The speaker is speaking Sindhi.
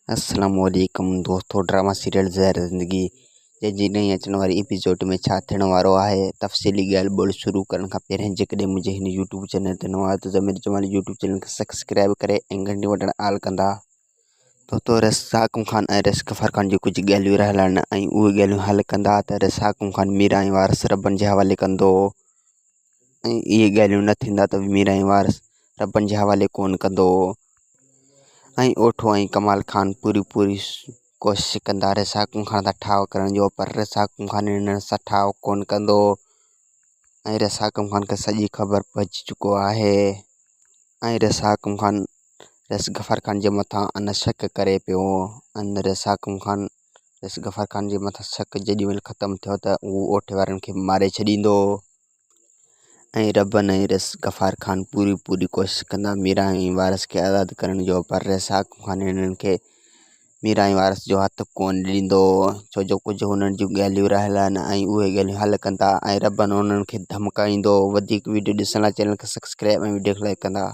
السلام عليڪم دوستو ڊراما سيريل زهر زندگي جي جي نئين اچڻ واري ايپيسوڊ ۾ ڇا ٿيڻ وارو آهي تفصيلي ڳالهه ٻولهه شروع ڪرڻ کان پهرين جيڪڏهن منهنجي هن يوٽيوب چينل تي نوان آهيو ته ضمير جمالي يوٽيوب چينل کي سبسڪرائب ڪري ۽ گهنٽي بٽڻ آل ڪندا. دوستو رزاق خان ۽ رزق غفار خان جون ڪجهه ڳالهيون رهيل آهن ۽ اهي ڳالهيون حل ڪندا ته رزاق خان ميرا ۽ وارث ربن جي حوالي ڪندو. ۽ اهي ڳالهيون نه ٿيندا ته ميرائين وارث ربن جي حوالي ڪونه ڪندو هو ۽ اوٺو ۽ ڪمال خان پوري پوري ڪوشش ڪندا رساڪون خان سان ٺاهه ڪرڻ جو پر رساڪون خان هنن سان ٺاهه ڪونه ڪندو ۽ رساڪم خان کي سڄي خبر پئجي چڪو آهي ۽ رساڪم خان رس غفار خان جي مٿان ان شڪ ڪري پيو ان رساڪم خان رس غفار خان جي مٿان شڪ جيڏي مهل ختم ٿيو ته هو اوٺي وارن کي ماري ڇڏيندو ۽ ربن ۽ رس غفار خان پوري پوري ڪوشش ڪندا ميران ۽ وارث کي آزاد ڪرڻ جو پر رساق خان هنن کي ميران ۽ وارث جو هٿ ڪونه ڏيندو ڇو جو ڪجهه هنن جون ڳالهيون رهيل آهن ۽ اهي ڳالهيون حل ڪندا ۽ ربن انهن کي ڌمڪائيندو وڌيڪ ويڊيو ڏسڻ لاء چينل کي سبسڪرائب ۽ ويڊيو کي لائڪ ڪندا.